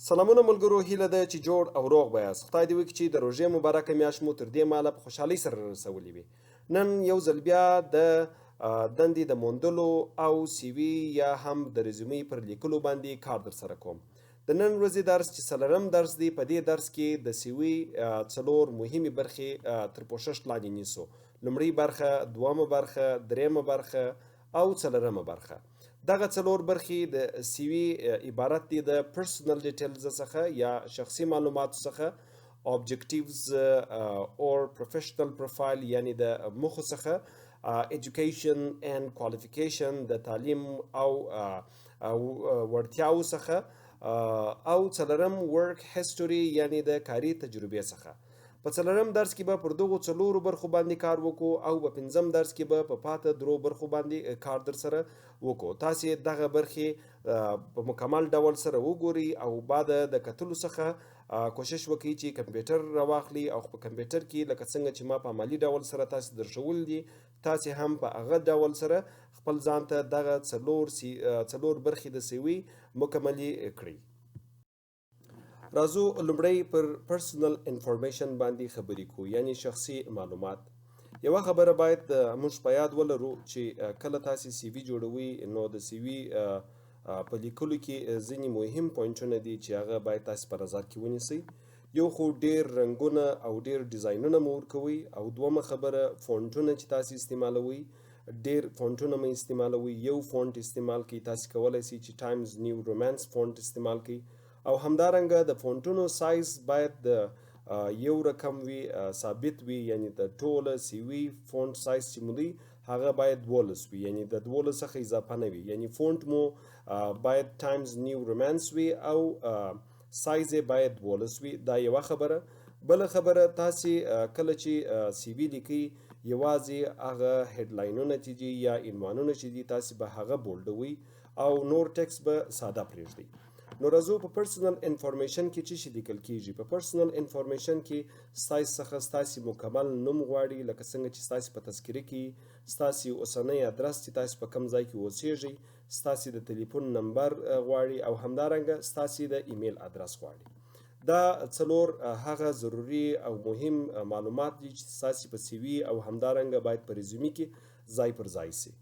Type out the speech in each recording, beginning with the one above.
سلامونه ملګرو، هیله ده چې جوړ او روغ به یاست. خدای دې وکړي چې د روژې مبارکه میاشت مو تر دې مهاله په خوشحالۍ سره رسولې وي. نن یو ځل بیا د دندې د موندلو او CV یا هم د رزومې پر لیکلو باندې کار در سره کوم. د نن ورځې درس چې څلورم درس دی، په دې درس کې د CV څلور مهمې برخې تر پوښښ لاندې نیسو: لومړۍ برخه، دوهمه برخه، درېیمه برخه او څلورمه برخه. دغه څلور برخې د CV عبارت دي د personal details څخه یا شخصي معلوماتو څخه، objectives or professional profile یعنی د موخو څخه، education and qualification د تعلیم او وړتیاو څخه، او څلورم work history یعنی د کاري تجربې څخه. په څلورم درس کې به پر دغو څلورو برخو باندې کار وکړو او په پنځم درس کې به په پاته درو برخو باندې کار در سره وکړو. تاسې دغه برخې په مکمل ډول سره وګورئ او بعد د کتلو څخه کوشش وکړئ چې کمپیوټر راواخلئ او په کمپیوټر کې لکه څنګه چې ما په عملي ډول سره تاسې درښولي دي، تاسې هم په هغه ډول سره خپل ځان ته دغه څلور برخې د CV مکملې کړئ. راځو لومړی پر personal information باندې خبرې کوو، یعنی شخصي معلومات. یوه خبره باید موږ په یاد ولرو چې کله تاسې CV جوړوئ، نو د CV په لیکلو کې ځینې مهم پوینټونه دي چې هغه باید تاسې په نظر کې ونیسئ. یو خو ډیر رنګونه او ډیر ډیزاینونه مه ورکوئ، او دومه خبره فونټونه چې تاسې استعمالوئ، ډیر فونټونه مه استعمالوئ، یو فونټ استعمال کړئ. تاسې کولی شئ چې Times New Romance font استعمال کړئ، او همدارنګه د فونټونو سایز باید د یو رقم وي، ثابت وي، یعنی د ټوله CV font size چې مو دی هغه باید 12 وي، یعنی د 12 څخه اضافه نه وي. یعنی فونټ مو باید Times New Romance وي او سایز یې باید 12 وي. دا یوه خبره. بله خبره، تاسې کله چې CV لیکئ، یوازې هغه headline ونه چې دي یا عنوانونه چې دي، تاسې به هغه بولډوئ او نور text به ساده پرېږدئ. نو راځو په personal information کې څه شي لیکل کیږي. په personal information کې ستاسو څخه ستاسو مکمل نوم غواړي، لکه څنګه چې ستاسو په تذکره کې، ستاسو اوسنی ادرس چې تاسو په کوم ځای کې اوسیږئ، ستاسو د تلیفون نمبر غواړي، او همدارنګه ستاسو د ایمیل ادرس غواړي. دا څلور هغه ضروري او مهم معلومات دي چې ستاسو په CV او همدارنګه باید په رزومي کې ځای پر ځای سي.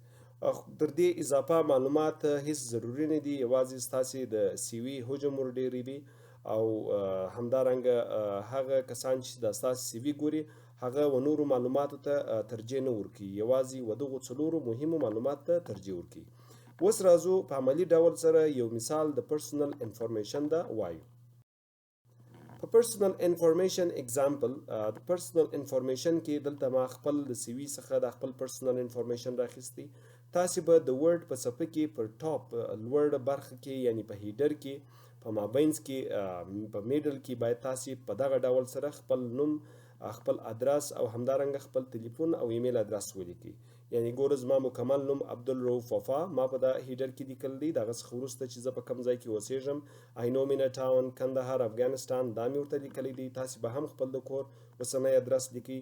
تر دې اضافه معلومات هیڅ ضروري نه دي، یوازې ستاسې د CV حجم ور ډېروي، او همدارنګه هغه کسان چې د ستاسې CV ګوري، هغه و نورو معلوماتو ته ترجیح نه ورکوي، یوازې و دغو څلورو مهمو معلوماتو ته ترجیح ورکوي. اوس راځو په عملي ډول سره یو مثال د personal information دا وایو. په personal information example، د personal information کې دلته ما خپل د CV څخه د خپل personal information راخیستی. تاسې به د Word په صفحه کې پر top لوړ برخه کې، یعنی په header کې، په مابینځ کې، په middle کې باید تاسې په دغه ډول سره خپل نوم، خپل ادرس او همدارنګه خپل تلیفون او ایمیل ادرس ولیکئ. یعنی ګوره، زما مکمل نوم عبدالروف وفا ما په دا header کې لیکل دی. د هغه څخه وروسته چې زه په کوم ځای کې اوسېږم، عینو مینه town، کندهار، افغانستان، دا مې ورته لیکلی دی. تاسې به هم خپل د کور اوسنی ادرس لیکئ.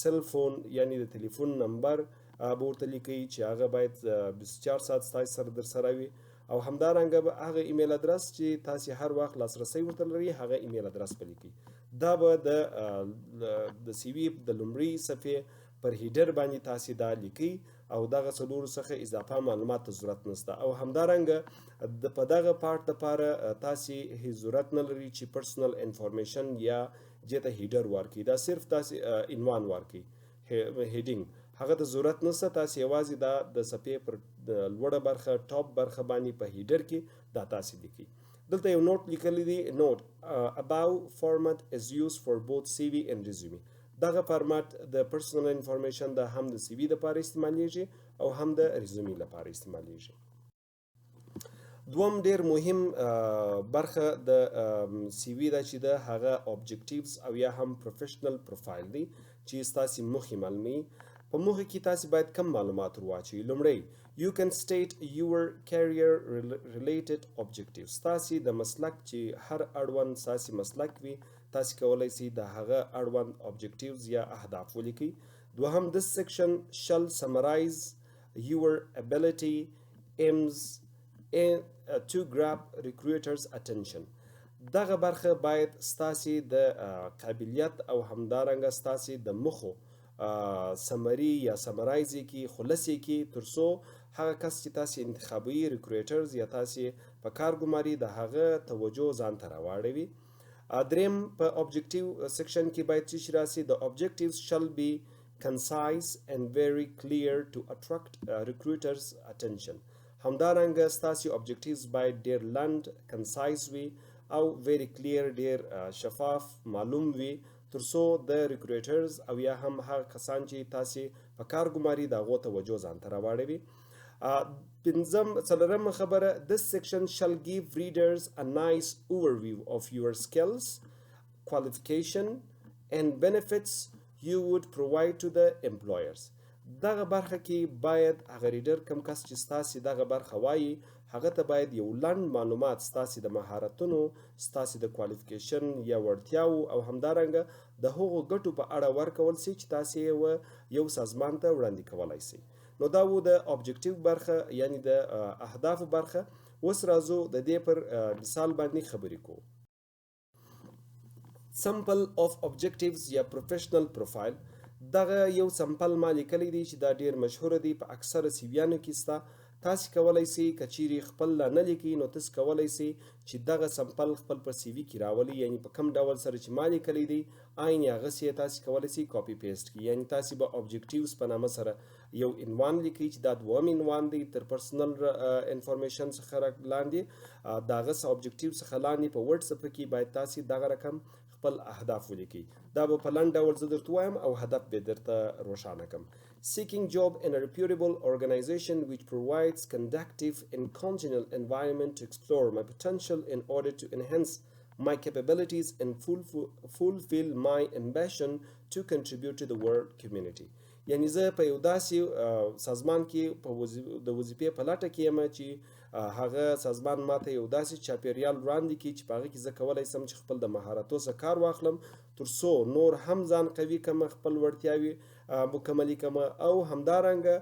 cell phone یعنی د تلیفون نمبر به ورته لیکئ چې هغه باید 24 ساعت ستاسو سره در سره وي، او همدارنګه به هغه ایمیل ادرس چې تاسې هر وخت لاسرسی ورته لرئ، هغه ایمیل ادرس به لیکئ. دا به د CV د لومړۍ صفحې پر header باندې تاسې دا لیکئ، او دغه څلورو څخه اضافه معلومات ته ضرورت نشته. او همدارنګه د په دغه part لپاره تاسې هیڅ ضرورت نه لرئ چې personal information یا دې ته header ورکړئ. دا صرف تاسې عنوان ورکړئ، heading، هغه ته ضرورت نشته. تاسې یوازې دا د صفحې پر لوړه برخه، top برخه باندې په header کې دا تاسې لیکئ. دلته یو note لیکلی دی: note, above format is used for both CV and resume. دغه فارمت د personal information د هم د CV لپاره استعمالیږي او هم د رزومي لپاره استعمالیږي. دوم ډیر مهم برخه د CV دا چې د هغه objectives او یا هم professional profile دی چې ستاسې موخې معلوموي. په موخې کې تاسې باید کم معلومات ور واچوئ. لومړی، you can state your career related objectives. ستاسې د مسلک چې هر اړوند ستاسې مسلک وي، تاسې کولی شئ د هغه اړوند objectives یا اهداف ولیکئ. دوهم، this section shall summarize your ability, aims to grab recruiters' attention. دغه برخه باید ستاسې د قابلیت او همدارنګه ستاسې د موخو summary یا summarize یې کړي، خلص یې کړي، تر څو هغه کس چې تاسې انتخابوي، recruiters یا تاسې په کار ګماري، د هغه توجه ځان ته راواړوي. دریم، په objective section کې باید څه شي راسي؟ The objectives shall be concise and very clear to attract recruiters attention. همدارنګه ستاسې objectives باید ډیر لنډ، concise وي او very clear، ډیر شفاف معلوم وي، تر څو د recruiters او یا هم هغه کسان چې تاسې په کار ګماري، د هغو توجه ځان ته راواړوي. پنځم، څلورم خبره، this section shall give readers a nice overview of your skills, qualification and benefits you would provide to the employers. دغه برخه کې باید هغه reader، کم کس چې ستاسې دغه برخه وایي، هغه ته باید یو لنډ معلومات ستاسې د مهارتونو، ستاسې د qualification یا وړتیاوو او همدارنګه د هغو ګټو په اړه ورکول سي چې تاسې یې یو سازمان ته وړاندې کولای سئ. نو دا و د objective برخه، یعنی د اهدافو برخه. اوس راځو د دې پر مثال باندې خبرې کوو. Sample of objectives یا professional profile. دغه یو sample ما لیکلی دی چې دا ډیر مشهور دی، په اکثره CV یانو کې سته. تاسو کولای شئ، که چیرې خپل لا نه لیکئ، نو تاسو کولای شئ چې دغه sample خپل په CV کې راولئ، یعنی په کم ډول سره چې ما لیکلی دی، عین هغسې تاسو کولای شئ copy paste کړئ. یعنی تاسو به objectives په نامه سره یو عنوان لیکئ چې دا دوم عنوان دی تر personal information څخه لاندې. د هغه objective څخه لاندې په Word صفحه کې باید تاسو دغه رقم خپل اهداف ولیکئ. دا به په لنډ ډول زه درته ووایم او هدف به درته روښانه کړم. Seeking job in a reputable organization which provides conducive and congenial environment to explore my potential in order to enhance my capabilities and fulfill my ambition to contribute to the world community. یعنی زه په یو داسې سازمان کې په د وظیفې په لټه کې یم چې هغه سازمان ماته یو داسې چاپیریال وړاندې کړي چې په هغه کې زه کولای سم چې خپل د مهارتو څخه کار واخلم، تر څو نور هم ځان قوي کم، خپل وړتیاوې مکملې کم او همدارنګه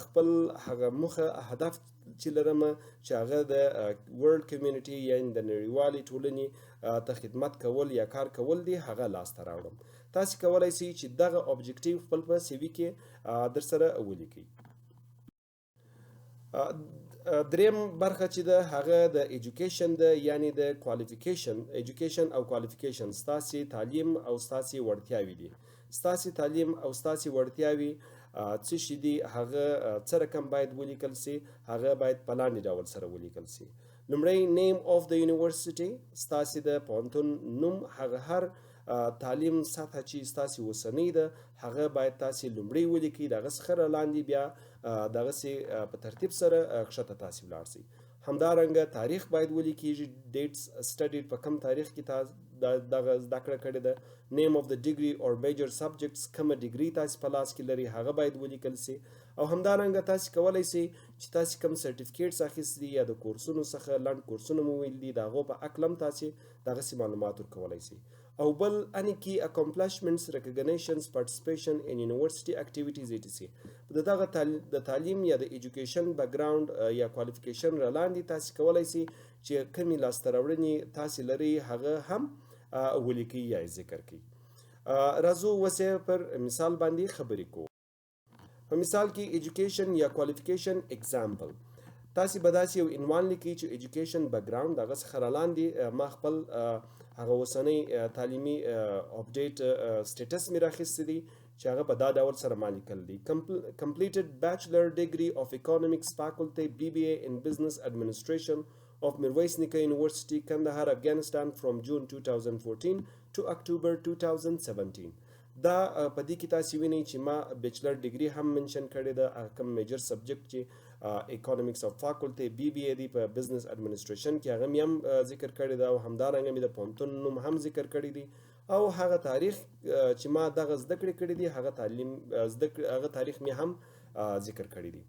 خپل هغه موخه، هدف چې لرم چې هغه د world community، یعنی د نړیوالې ټولنې ته خدمت کول یا کار کول دي، هغه لاسته راوړم. تاسو کولای شئ چې دغه objective خپل په CV کې در سره ولیکئ. دریم برخه چې ده، هغه د education ده، یعنی د qualification. Education او qualification ستاسې تعلیم او ستاسې وړتیاوې دي. ستاسې تعلیم او ستاسې وړتیاوې څه شي دي، هغه څه رقم باید ولیکل سي؟ هغه باید په لاندې ډول سره ولیکل سي. لومړی، name of the university، ستاسې د پوهنتون نوم. هغه هر تعلیم سطح چې ستاسې اوسنۍ ده، هغه باید تاسې لومړی ولیکئ. د هغه څخه لاندې بیا دغسې په ترتیب سره کښته تاسې ولاړ سئ. همدارنګه تاریخ باید ولیکېږي، dates studied، په کم تاریخ کې تا دغه زده کړه کړې ده. Name of the degree or major subjects، کومه degree تاسې په لاس کې لرئ، هغه باید ولیکل سي. او همدارنګه تاسې کولی سئ چې تاسې کوم certificates اخیستي دي یا د کورسونو څخه لنډ کورسونه مو ویلي دي، د هغو په هکله هم تاسې دغسې معلومات ورکولی سئ. او بل، any key accomplishments, recognitions, participation in university activities, etc. د دغه د تعلیم یا د education background یا qualification را لاندې تاسې کولی سئ چې کومې لاسته راوړنې تاسې لرئ، هغه هم ولیکئ یا یې ذکر کړئ. راځو اوس پر مثال باندې خبرې کوو. په مثال کې education یا qualification example، تاسې به داسې یو عنوان لیکئ چې education background. دغه څخه رالاندې ما خپل هغه اوسنی تعلیمي update status مې راخیستی دی چې هغه په دا ډول سره ما لیکل دي: completed bachelor degree of economics faculty, BBA in business administration of Mirwais Nika University, Kandahar, Afghanistan from June 2014 to October 2017. دا په دې کې تاسو وینئ چې ما bachelor degree هم mention کړې ده، هغه کوم major subject چې economics of faculty BBA دی په business administration کې، هغه مې هم ذکر کړې ده او همدارنګه مې د پوهنتون نوم هم ذکر کړی دی او هغه تاریخ چې ما دغه زده کړې کړې دي، هغه تعلیم زده هغه تاریخ مې هم ذکر کړی دی.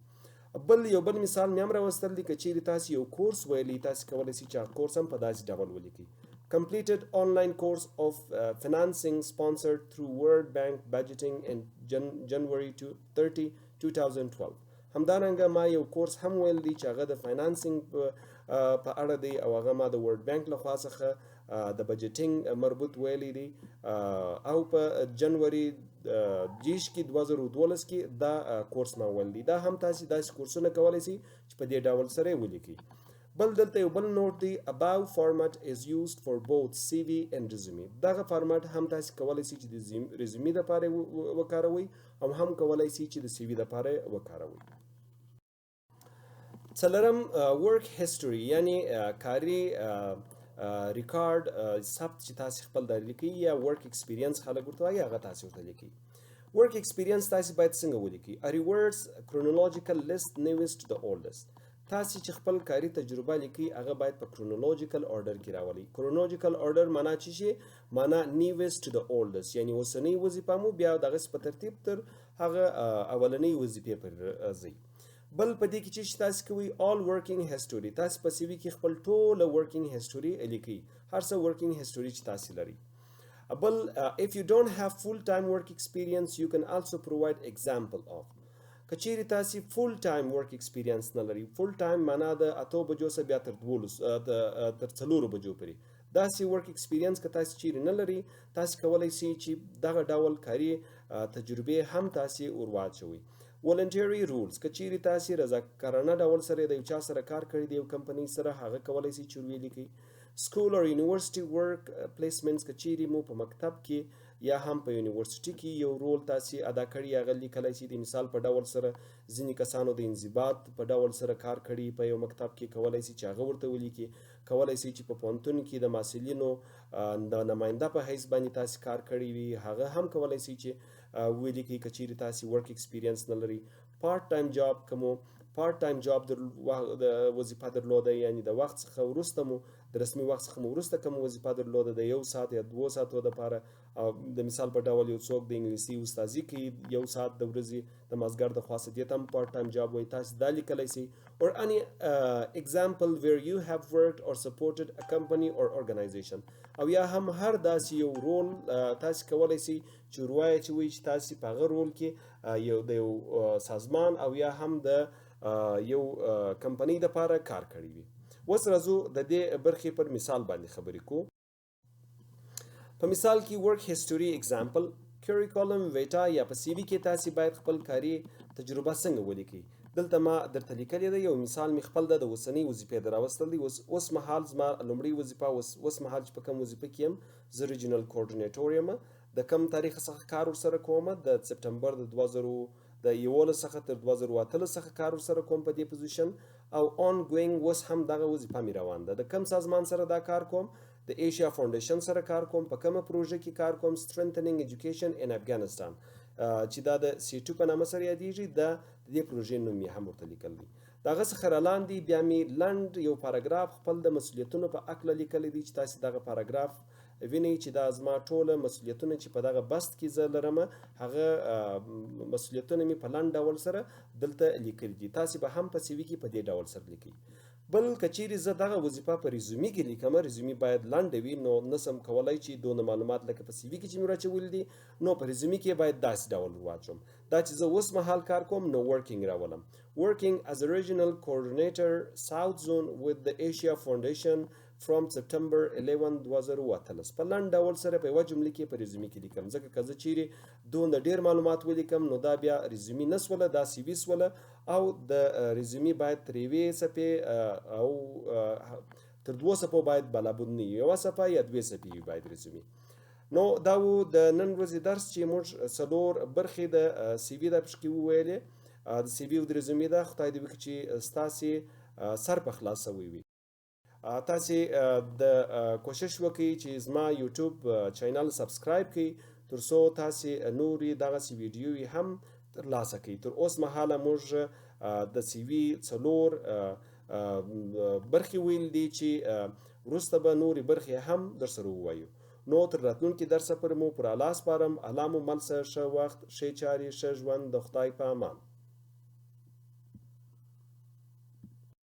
بل یو بل مثال مې هم راوستل دي. که چیرې تاسو یو کورس ویلی، تاسو کولی شئ چې هغه کورس هم په داسې ډول ولیکئ: completed online course of financing sponsored through World Bank budgeting in January 30 2012. همدارنګه ما یو کورس هم ویل دی چې هغه د financing په په اړه دی او هغه ما د ورلډ بانک له خوا څخه د بجټینګ مربوط ویلی دی او په جنوري 30 کې 2012 کې دا کورس ما ویل دی. دا هم تاسو داسې کورسونه کولی شئ چې په دې ډول سره ولیکئ. بل دلته یو بل نوټ دی، above format is used for both CV and resume. دغه فارمټ هم تاسو کولی شئ چې د resume لپاره وکاروئ او هم کولی شئ چې د CV لپاره وکاروئ. څلورم work history، یعنی کاري ریکارډ ثبت چې تاسو خپل در لیکئ یا work experience خلک ورته وایي، هغه تاسو ورته لیکئ. Work experience تاسو باید څنګه ولیکئ؟ A reverse chronological list, newest to the oldest. تاسو چې خپل کاري تجربه لیکئ هغه باید په chronological order کې راولئ. Chronological order معنا چی شي؟ معنا newest to the oldest، یعنی اوسنۍ وظیفه مو بیا دغسې په ترتیب تر هغه اولنۍ وظیفې پر ځئ. بل په دې کې چې تاسو کوئ all working history، تاسو په CV کې خپل ټوله working history لیکئ، هر څه working history چې تاسو لرئ. بل if you don't have full time work experience, you can also provide example of. که چیرې تاسو full time work experience نه لرئ، full time معنا د 8 بجو څخه بیا تر 12 تر 4 بجو پورې، داسې work experience که تاسو چیرې نه لرئ، تاسو کولی شئ چې دغه ډول کاري تجربې هم تاسو ورواچوئ. Voluntary roles، که چیرې تاسو رضاکارانه ډول سره د یو چا سره کار کړی دی، یو کمپنۍ سره، هغه کولی شئ چې ولیکئ. School or university work placements، که چیرې مو په مکتب کې یا هم په یونیورسټي کې یو رول تاسو ادا کړی، هغه لیکلی شئ. د مثال په ډول سره ځینې کسانو د انضباط په ډول سره کار کړی په یو مکتب کې، کولی شي چې هغه ورته ولیکي. کولی شي چې په پوهنتون کې د محصلینو د نماینده په حیث باندې تاسو کار کړی وي، هغه هم کولی شي چې ولیکي که چیرې تاسو work experience نه لرئ. Part time job، که مو part time job در د وظیفه درلوده، یعنی د وخت څخه وروسته مو، د رسمي وخت څخه مو وروسته کوم وظیفه درلوده د یو ساعت یا 2 ساعتو دپاره، او د مثال په ډول یو څوک د انګلیسي استادي کوي یو ساعت د ورځې د مازدیګر د خوا څخه، دې ته هم part time job وایي، تاسو دا لیکلی شئ. Or any example where you have worked or supported a company or organization، او یا هم هر داسې یو رول تاسو کولی شئ چې وروایه چې وایي چې تاسو په هغه رول کې یو د یو سازمان او یا هم د یو کمپنۍ دپاره کار کړی وي. اوس راځو د دې برخې پر مثال باندې خبرې کوو. په مثال کې work history example, curriculum vitae یا په CV کې تاسو باید خپل کاري تجربه څنګه ولیکئ. دلته ما درته لیکلی دی، یو مثال مې خپل د اوسنۍ وظیفې د راوستل دی. اوس مهال زما لومړۍ وظیفه، اوس مهال چې په کوم وظیفه کې یم، زه regional coordinator یم. د کوم تاریخ څخه کار ورسره کوم؟ د سپټمبر د 2011 څخه تر 2018 څخه کار ورسره کوم په دې position او ongoing اوس هم دغه وظیفه مې روان ده. د کوم سازمان سره دا کار کوم؟ د Asia Foundation سره کار کوم. په کومه پروژه کې کار کوم؟ Strengthening Education in Afghanistan، چې دا د SETO په نامه سره یادېږي، د دې پروژې نوم یې هم ورته لیکل دی. د هغه څخه رالاندې بیا مې لنډ یو پاراګراف خپل د مسؤلیتونو په هکله لیکلی دی چې تاسې دغه پاراګراف وینئ چې دا زما ټوله مسؤلیتونه چې په دغه بست کې زه لرم، هغه مسؤلیتونه مې په لنډ ډول سره دلته لیکلي دي. تاسې به هم په CV کې په دې ډول سره لیکئ. بل که چیرې زه دغه وظیفه په resume کې لیکم، resume باید لنډه وي، نو نسم کولای چې دونه معلومات لکه په CV کې چې مې راچولي دي، نو په resume کې باید داسې ډول واچوم. دا چې زه اوس مهال کار کوم نو working راولم، working as a regional coordinator, South Zone, with the Asia Foundation from September 11 2018. په لنډ ډول سره په یوه جمله کې په resume کې لیکم، ځکه که زه چیرې دونه ډیر معلومات ولیکم نو دا بیا resume نه سوله، دا CV سوله او د resume باید تر یوې صفحې او تر دوو صفحو باید بلابود نه وي، یوه صفحه یا دوې صفحې وي باید resume. نو دا و د نن ورځې درس چې موږ څلور برخې د CV د پکې وویلې، د CV او د resume ده. خدای دې وکړي چې ستاسې سر په خلاص سوی وي. تاسې د کوشش وکړئ چې زما YouTube channel subscribe کړئ تر څو تاسې نورې دغسې ویډیوې هم ترلاسه کړئ. تر اوس مهاله موږ د CV څلور برخې ویل دي چې وروسته به نورې برخې هم درسره ووایو. نو تر راتلونکي درسه پورې مو پر الله سپارم. الله مو مل شه. ښه وخت، ښې چارې، ښه ژوند. د خدای په امان.